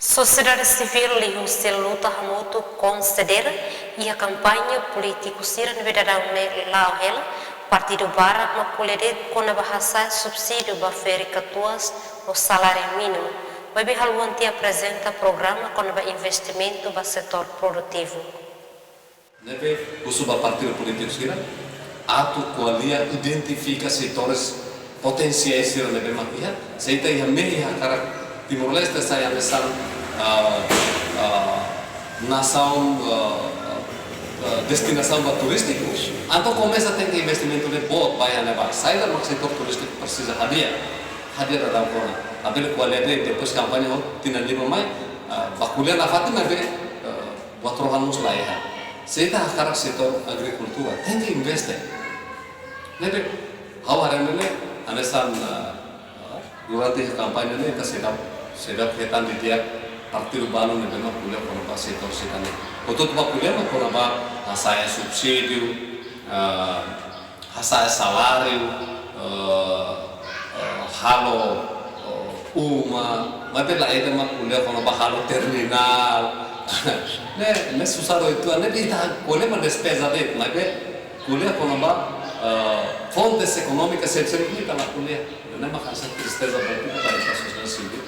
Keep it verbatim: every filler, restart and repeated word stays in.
Sosiedade sivíl liuhusi luta hamutuk konsidera iha kampaña polítiku sira ne'ebé daudaun ne'e la'o hela, partidu barak mak ko'alia de'it kona-ba hasa'e subsídiu ba ferik-katuas no saláriu mínimu, maibé haluha tiha aprezenta programa kona-ba investimentu ba setór produtivu. Ne'ebé husu ba partidu polítiku sira atu ko'alia, identifika setores potensiais sira ne'ebé mak iha, se ita iha mehi hakarak Timor-Leste sai hanesan, ah, ah, nasaun, ah, ah, destinasaun ba turístiku, entaun komesa tenke investimentu ne'e boot ba iha ne'ebá. Saida mak setór turístiku presiza hadi'a, hadi'a daudaun ona. Labele ko'alia de'it, depois kampaña hotu tinan lima mai, ah, bá ko'alia nafatin maibé, ah, buat rohan mós la iha. Se ita hakarak setór agrikultura, tenke investe. Ne'ebé, ha'u haree ne'e, hanesan, ah, ah, durante kampaña ne'e, ita seidauk, seidauk hetan didi'ak partidu balu ne'ebé mak ko'alia kona-ba setór sira-ne'e. Hotu-hotu bá ko'alia mak kona-ba hasa'e subsídiu, ah, hasa'e saláriu, eh, eh, halo, eh, uma, maibé la'ós ema ko'alia kona-ba halo terminál. Ne'e, ne'e susar uitoan, ne'e ita ko'alia mak despeza de'it, maibé ko'alia kona-ba, eh, fontes ekonómikas seluk-seluk ne'e ita la ko'alia. Ne'e mak hanesan tristeza ba ita, ba ita sosiedade sivíl.